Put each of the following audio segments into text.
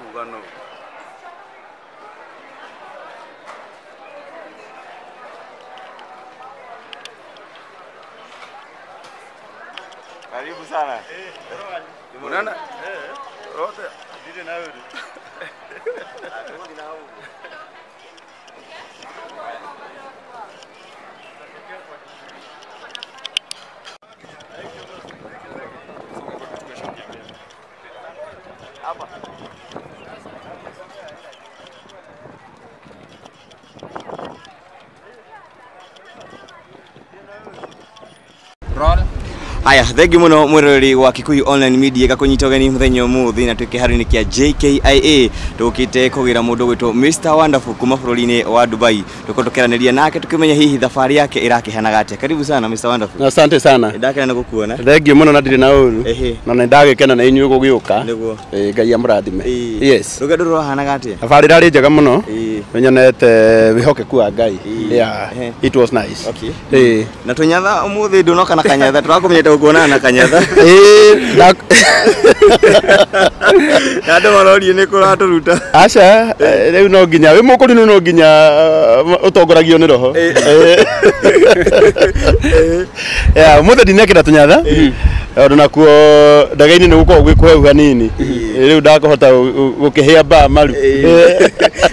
Kuga no. Karibu sana. Unaona? Rote. Ndire nawe. Aya, thengi muno mwiroreri wa Kikuyu Online Media gakunyita ũgeni muthenya ũmũthĩ na twĩ kĩharo-inĩ kĩa JKIA tũkĩte kũgĩra mũndũ gwĩtwo Mr Wonderful kuma bũrũri-inĩ wa Dubai. Tũkorwo tũkĩaranĩria nake tũkĩmenya hihi thabarĩ yake ĩrakĩhanaga atĩa. Karibu sana Mr Wonderful. Asante sana. Ndakena nĩ gũkuona. Thengiũ mũno na ndirĩ na ũru. Na nĩ ndagĩkena na inyuĩ gũgĩũka. Nĩguo. Ngai amũrathime. Yes. Rũgendo rũrahanaga atĩa? Thabarĩ ĩrarĩ njega mũno. Nĩnyonete wĩhokeku wa Ngai. Yeah. It was nice. Okay. Na tũnyatha ũmũthĩ ndũnoka na kanyatha tũrakũmenyete gũkuonana na kanyatha. Na andũ marorie nĩ kũratũruta. Aca, rĩu no nginya wĩ mũkũrinũ no nginya ũtongoragio nĩ roho. Yeah, ũmũthĩ ndinekĩra tũnyatha. Tondũ nakuo ndege-inĩ nĩ gũkoragwo gwĩ kũhehu hanini. Rĩu ndakũhota gũkĩhĩa mbaa maru.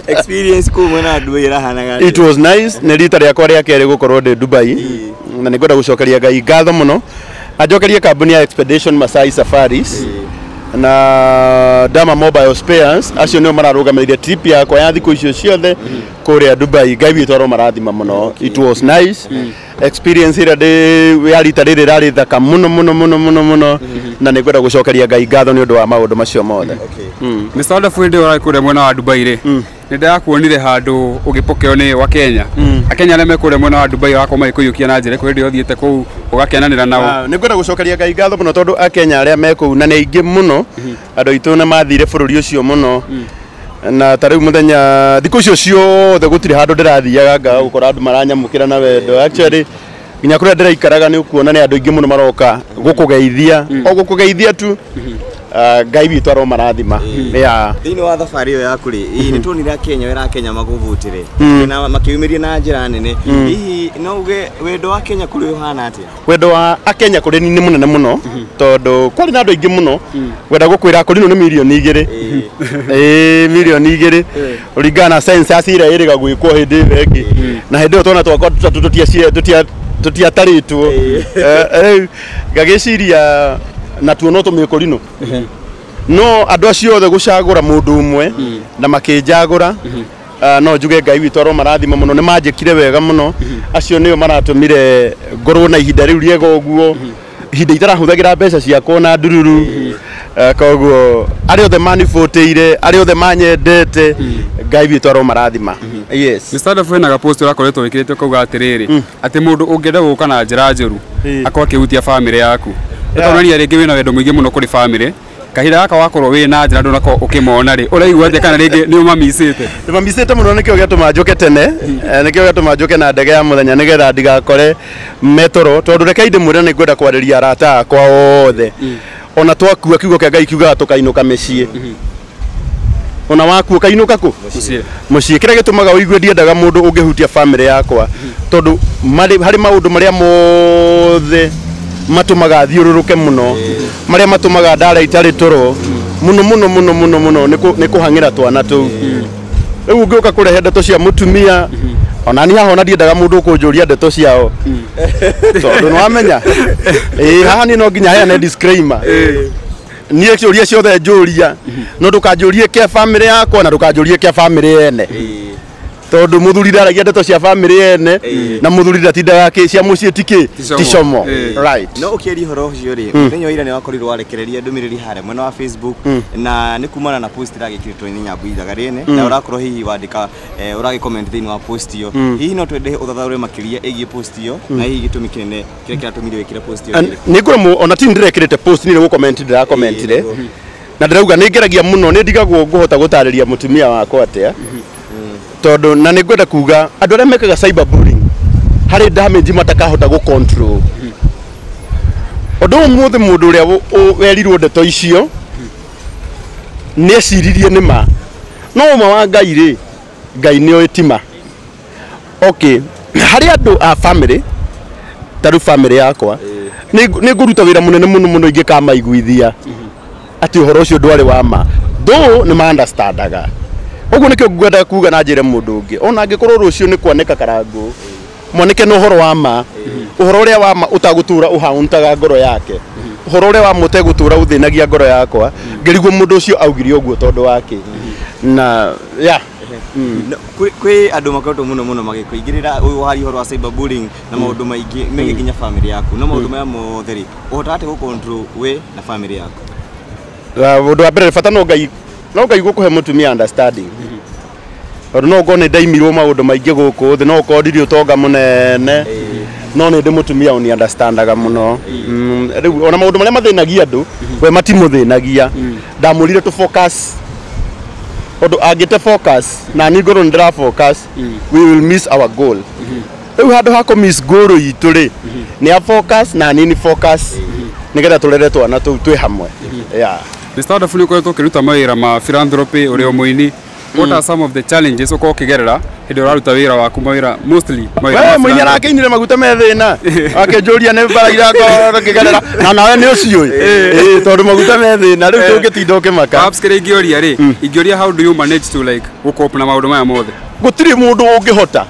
Experience kũu mwena wa Dubai ĩrahanaga atĩa? It was nice. Nĩ rita rĩakwa rĩa kerĩ gũkorwo ndĩ Dubai. Na nĩ ngwenda gũcokeria Ngai ngatho mũno. Anjokerie kambuni ya Expedition Masai Safaris na Dama Mobile Spares acio nĩo mararũgamĩrĩire trip yakwa ya thikũ icio ciothe kũrĩa Dubai. Ngai witũ aromarathima mũno. It was nice. Experience ĩrĩa ndĩ ya rita rĩrĩ rarĩ thaka mũno mũno mũno mũno mũno na nĩ ngwenda gũcokeria Ngai ngatho nĩ ũndũ wa maũndũ macio mothe. Mr Wonderful hĩndĩ ĩyo ũrarĩ kũrĩa mwena wa Dubai rĩ, nĩ ndĩrakuonire handũ ũgĩpokeo nĩ wa Kenya. Akenya arĩa me kũrĩa mwena wa Dubai wakorwo magĩkũiyũkia na njĩra ĩrĩkũ hĩndĩ ĩyo ũthiĩte kũu ũgakenanĩra nao? Nĩ ngwenda gũcokeria Ngai ngatho mũno tondũ Akenya arĩa me kũu na nĩ aingĩ mũno, andũ aitũ nĩ mathire bũrũri ũcio mũno. Na ta rĩu mũthenya thikũ icio ciothe gũtirĩ handũ ndĩrathiaga ngaga gũkora andũ maranyamũkĩra na wendo. Actually nginya kũrĩa ndĩraikaraga nĩ ũkuona nĩ andũ aingĩ mũno maroka gũkũgeithia, o gũkũgeithia tu. Ngai witũ aromarathima. Yeah. Thĩinĩ wa thabarĩ ĩyo yaku rĩ, nĩ tuonire Akenya wĩra Akenya magũbutĩre na makĩyumĩria na njĩra nene. Hihi no uge wendo wa Kenya kũrĩ ũhana atĩa? Wendo wa Akenya kũrĩ ni mũnene mũno tondũ kwarĩ na andũ aingĩ mũno. Ngwenda gũkwĩra kũrinũ nĩ mirioni igĩrĩ. Mirioni igĩrĩ ũringana na census ĩrĩa ĩrĩga gwĩkwo hĩndĩ ĩyo ĩngĩ. Na hĩndĩ ĩyo twana twakwa tũtatũ tũtiatarĩtwo. Rĩu ngagĩciria natuo no tũmĩkũrinũ. No andũ acio othe gũcagũra mũndũ ũmwe na makĩnjagũra, no njuge Ngai witũ aromarathima mũno, nĩ manjĩkire wega mũno. Acio nĩo maratũmire ngorwo na ihinda rĩu rĩega ũguo, ihinda itarahũthagĩra mbeca ciakwa na ndururu. Koguo arĩa othe manibũtĩire, arĩa othe manyendete, Ngai witũ aromarathima. Yes. Mr Wonderful hena post ũrakoretwo wĩkĩrĩte ũkauga atĩrĩrĩ, atĩ mũndũ ũngĩenda gũka na njĩra njũru akorwo akĩhutia bamĩrĩ yaku. Ũkonania rĩngĩ wĩna wendo mũingĩ mũno kũrĩ bamĩrĩ. Kahinda gaka wakorwo wĩ na njĩra ndũnakorwo ũkĩmona rĩ, ũraigua atĩa kana rĩngĩ nĩ ũmamicĩte? Nĩmamicĩte mũno, nĩkĩo gĩatũma njũke tene, nĩkĩo gĩatũma njũke na ndege ya mũthenya nĩgetha ndigakore metoro, tondũ rekei ndĩmwĩre nĩ ngwenda kwarĩria arata akwa othe. Ona twakua kiugo kĩa Ngai kiugaga tũkainũka mĩciĩ. Ona wakua ũkainũka kũ? Mũciĩ. Mũciĩ. Kĩrĩa gĩtũmaga ũigue ndiendaga mũndũ ũngĩhutia bamĩrĩ yakwa, tondũ harĩ maũndũ marĩa mothe matũmaga thiũrũrũke mũno, marĩa matũmaga ndara itarĩ toro mũno mũno mũno mũno mũno nĩ kũhang'ĩra twana tũu. Rĩu ũngĩũka kũrehe ndeto cia mũtumia, ona niĩ haha ona ndiendaga mũndũ ũkũnjũria ndeto ciao, tondũ nĩwamenya. Haha niĩ no nginya heane disclaimer. Niĩ ciũria ciothe njũria, no ndũkanjũrie kĩa bamĩrĩ yakwa na ndũkanjũrie kĩa bamĩrĩ ene. Tondũ mũthuri ndaragia ndeto cia bamĩrĩ ene na mũthuri ndatindaga cia mũciĩ ti Ti como. como. Right. No ũkĩaria ũhoro ũcio rĩ, mũthenya wa ira nĩ wakorirwo warekereria ndũmĩrĩri harĩa mwena wa Facebook na nĩ kumana na post ĩragĩkĩrĩtwo nĩ Nyambu Ithaga rĩene, na ũrakorwo hihi wandĩka ũragĩ comment thĩinĩ wa post ĩyo. Hihi no twende ũthathaũre makĩria ĩgiĩ post ĩyo na hihi gĩtũmi kĩnene kĩrĩa kĩratũmire wĩkĩre post ĩyo? Nĩ ngũremwo ona ti ndĩrekĩrĩte post, niĩ nĩ gũcomment ndĩrakomentire. Na ndĩrauga nĩ ngeragia mũno, nĩ ndigagwo ngũhota gũtarĩria mũtumia wakwa atĩa. Tondũ na nĩ ngwenda kuga andũ arĩa mekaga cyber bullying harĩ damage matakahota gũ control. Ũndũ ũmũthĩ mũndũ ũrĩa werirwo ndeto icio Nĩ eciririe nĩ ma no ũma wa Ngai rĩ, Ngai nĩ oĩ tima. Okay, harĩ andũ a family, ta rĩu family yakwa, nĩ ngũruta wĩra mũnene mũno mũno ingĩkamaiguithia atĩ ũhoro ũcio ndwarĩ wa ma, though nĩ ma understandaga. Ũguo nĩkĩo ngwenda kuga na njĩre mũndũ ũngĩ, ona angĩkorwo rũciũ nĩ kwanĩka karangũ, mwanĩke na ũhoro wa ma, ũhoro ũrĩa wa ma ũtagũtũra ũhauntaga ngoro yake, ũhoro ũrĩa wa ma ũtegũtũra ũthĩnagia ngoro yakwa, ngĩrigwo mũndũ ũcio augire ũguo tondũ wake na ya. No, kwĩ andũ makoretwo mũno mũno magĩkũingĩrĩra ũyũ hari ũhoro wa cyberbullying na maũndũ maingĩ megiĩ nginya family yaku, no maũndũ maya mothe rĩ, ũhotaga atĩa gũ control we na family yaku? Ũndũ wa mbere, bata no Ngai, no Ngai gũkũhe mũtumia understanding, tondũ no ũkorwo nĩ ndaimirwo maũndũ maingĩ gũkũ thĩ, no ũkorwo ndirĩ ũtonga mũnene, no nĩ ndĩ mũtumia ũni understandaga mũno. Rĩu ona maũndũ marĩa mathĩnagia andũ, we matimũthĩnagia. Ndamũrire tũ focus, tondũ angĩte focus na niĩ ngorwo nĩ ndĩra focus, we will miss our goal. Rĩu handũ ha kũ miss goal itũ rĩ, nĩ a focus na niĩ ni focus, nĩgetha tũrere twana tũu twĩ hamwe, yeah. Mr. Wonderful, nĩ ũkoretwo ũkĩruta mawĩra ma philanthropy ũrĩ o mũini. What are some of the challenges ũkorwo ũkĩgerera hĩndĩ ĩrĩa ũraruta wĩra waku, mawĩra mostly mawĩra We ma mũini philanthropy? Arakĩinire maguta me thĩna, akĩnjũria nĩ bara irakorwo ngĩgerera na nawe nĩ ũciũĩ. Ĩĩ, tondũ maguta me thĩna rĩu tũngĩtinda ũkĩmaka. Perhaps kĩrĩa ingĩũria rĩ, ingĩũria, how do you manage to like gũcope na maũndũ maya mothe? Gũtirĩ mũndũ ũngĩhota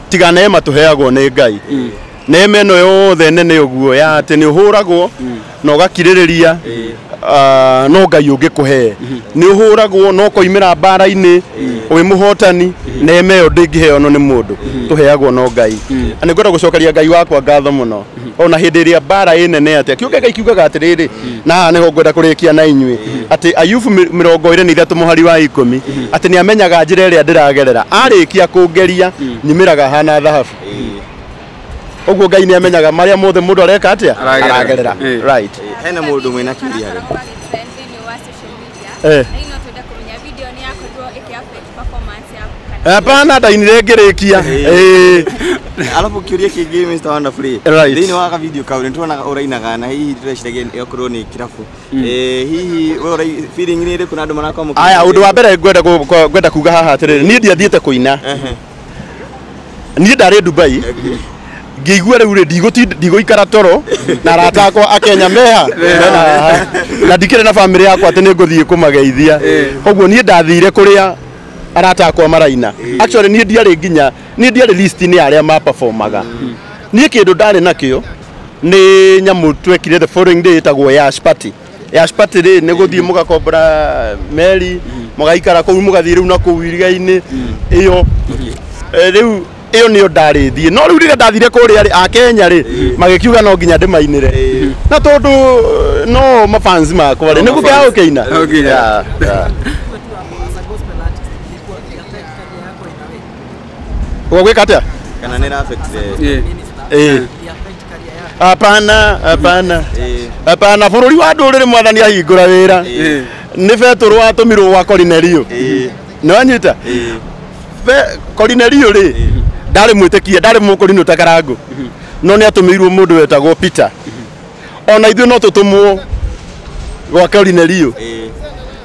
tiga neema tũheagwo nĩ Ngai. Neema ĩno yothe nene ũguo ya atĩ nĩ ũhũragwo na ũgakirĩrĩria, no Ngai ũngĩkũhe. Nĩ ũhũragwo no ũkoimĩra mbara-inĩ wĩ mũhotani. Neema ĩyo ndĩngĩheanwo nĩ mũndũ, tũheagwo no Ngai. Na nĩ ngwenda gũcokeria Ngai wakwa ngatho mũno, ona hĩndĩ ĩrĩa mbara ĩ nene atĩa. Kiugo kĩa Ngai kiugaga atĩrĩrĩ, na haha nĩho ngwenda kũrĩkia na inyuĩ, atĩ Ayubu 23 mũhari wa 10, atĩ nĩ amenyaga njĩra ĩrĩa ndĩragerera, arĩkia kũngeria nyumĩraga hana thahabu. Ũguo Ngai nĩ amenyaga marĩa mothe mũndũ areka atĩa. Aragerera. Aragerera. Right. Hena mũndũ mwĩna kĩũria harĩa. Trend thĩinĩ wa social media. Eh. Na no twende kũmenya video nĩ yakorirwo ĩkĩ affect performance yaku kana? Hapana, ndainire ngĩrĩkia. Ĩĩ. Alafu kĩũria kĩngĩ, Mr. Wonderful, Right. thĩinĩ wa video kau nĩ tuonaga ũrainaga na hihi tũreciragia ĩkorwo nĩ kĩrabu. Hihi we ũrai feeling nĩ ĩrĩkũ na andũ marakwamũkĩra? Aya, ũndũ wa mbere ngwenda ngwenda kuga haha atĩrĩrĩ, niĩ ndiathiĩte kũina. Niĩ ndarĩ Dubai, ngĩigua rĩu rĩ, ndigũikara toro na arata akwa akenya meha mena haha, na ndikĩrĩ na bamĩrĩ yakwa atĩ nĩ ngũthiĩ kũmageithia. Koguo niĩ ndathire kũrĩa arata akwa maraina. Actually niĩ ndiarĩ nginya, niĩ ndiarĩ list-inĩ ya arĩa maperformaga. Niĩ kĩndũ ndarĩ nakĩo nĩ nyamũ twekire the following day ĩtagwo yash party. Yash party rĩ, nĩ gũthiĩ mũgakombora meri, mũgaikara kũu, mũgathiĩ rĩu na kũu iria-inĩ ĩyo. Rĩu ĩyo nĩyo ndarĩ thiĩ, no rĩu rĩrĩa ndathire kũrĩa rĩ, akenya rĩ magĩkiuga no nginya ndĩmainĩre, na tondũ no mafans makwa rĩ, nĩguo kĩa gũkĩina. Gũkĩina. Yeah. As a gospel artist, ilikuwa affect career yako in a way? Ũgwĩka atĩa? Kana nĩ affect Minister, ili affect career yako? Hapana, hapana, hapana. Bũrũri wa ndũrĩrĩ, mwathani ahingũra wĩra. Nĩ Betũrũ watũmirwo gwa Korinelio, nĩ wanyita? Korinelio rĩ, ndarĩ mwĩtĩkia, ndarĩ mũkũrinũ ta karangũ, no nĩ atũmĩirwo mũndũ wetagwo Peter. Ona ithuĩ no tũtũmwo gwa Korinelio,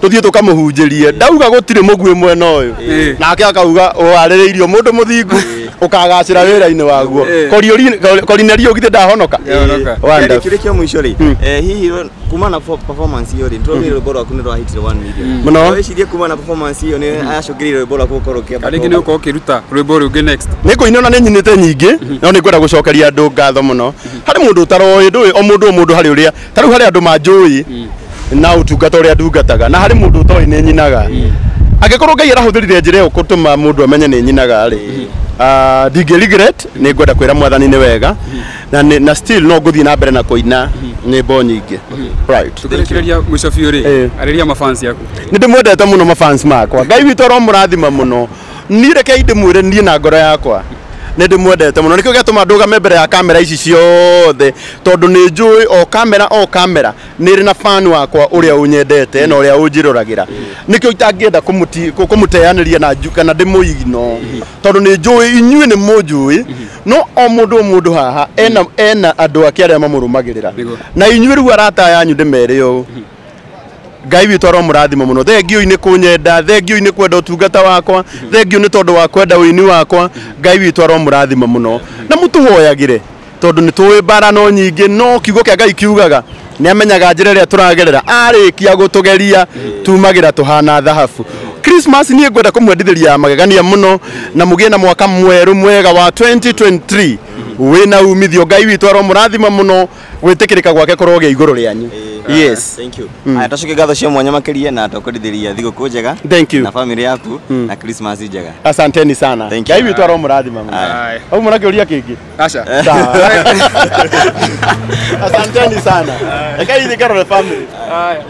tũthiĩ tũkamũhunjĩrie. Ndauga gũtirĩ mũguĩ mwena ũyũ, nake akauga ũharĩrĩirio mũndũ mũthingu ũkagacĩra wĩra-inĩ waguo. Korinelio githĩ ndahonoka? Ndahonoka. Wonderful. Kĩũria kĩa mũico rĩ, hihi kuma na performance ĩyo rĩ, tũronire rwĩmbo rwaku nĩ rwahitire 1 million. Mũno. Wĩcirie kuma na performance ĩyo nĩ acũngĩrĩire rwĩmbo rwaku gũkorwo ũkĩamba? Rĩngĩ nĩ ũkorwo ũkĩruta rwĩmbo rũngĩ next? Nĩ ngũina, ona nĩ nyinĩte nyingĩ, no nĩ ngwenda gũcokeria andũ ngatho mũno. Harĩ mũndũ ũtaroĩ, ndũĩ o mũndũ o mũndũ harĩ ũrĩa, ta rĩu harĩ andũ manjũĩ na ũtungata ũrĩa ndungataga, na harĩ mũndũ ũtoĩ nĩ nyinaga. Angĩkorwo Ngai arahũthĩrire njĩra ĩyo gũtũma mũndũ amenye nĩ nyinaga rĩ, ndingĩ regret. Nĩ ngwenda kwĩra mwathani nĩ wega, na still no ngũthiĩ na mbere na kũina nyĩmbo nyingĩ, right. Tũkĩrĩkĩrĩria mũico biũ rĩ, arĩria mafans yaku. Nĩ ndĩmwendete mũno mafans makwa. Ngai witũ aromũrathima mũno. Niĩ rekei ndĩmwĩre, niĩ na ngoro yakwa nĩ ndĩmwendete mũno. Nĩkĩo gĩatũma ndũgame mbere ya kamera ici ciothe, tondũ nĩ njũĩ o kamera o kamera nĩ ĩrĩ na fan wakwa ũrĩa ũnyendete na ũrĩa ũnjĩroragĩra. Nĩkĩo itangĩenda kũmũteanĩria na kana ndĩmũigno, tondũ nĩ njũĩ inyuĩ nĩ mũnjũĩ, no o mũndũ o mũndũ haha ena andũ ake arĩa mamũrũmagĩrĩra. Nĩguo. Na inyuĩ rĩu arata yanyu, ndĩmere ũũ. Ngai witũ aromũrathima mũno. Thengiũ nĩ kũnyenda, thengiũ nĩ kwenda ũtungata wakwa, thengiũ nĩ tondũ wa kwenda ũini wakwa. Ngai witũ aromũrathima mũno na mũtũhoyagĩre tondũ nĩ tũĩ mbara no nyingĩ, no kiugo kĩa Ngai kiugaga nĩ amenyaga njĩra ĩrĩa tũragerera, arĩkia gũtũgeria tumagĩra tũhana thahabu. Christmas niĩ ngwenda kũmwendithĩria magegania mũno na mũgĩe na mwaka mwerũ mwega wa 2023 wĩna umithio. Ngai witũ aromũrathima mũno, gwĩtĩkĩrĩka gwake kũrogĩa igũrũ rĩanyu. Yes. Thank you. Aya, twacokia ngatho cia mwanya makĩria na twakwendithĩria thigũkũ njega. Thank you. Na family yaku na Christmas njega. Asanteni sana. Thank you. Ngai witũ aromũrathima mũno. Aye. Au mũrakĩũria kĩngĩ? Aca. Sawa. Asanteni sana. Rekai ithiĩ ngarore family. Aya.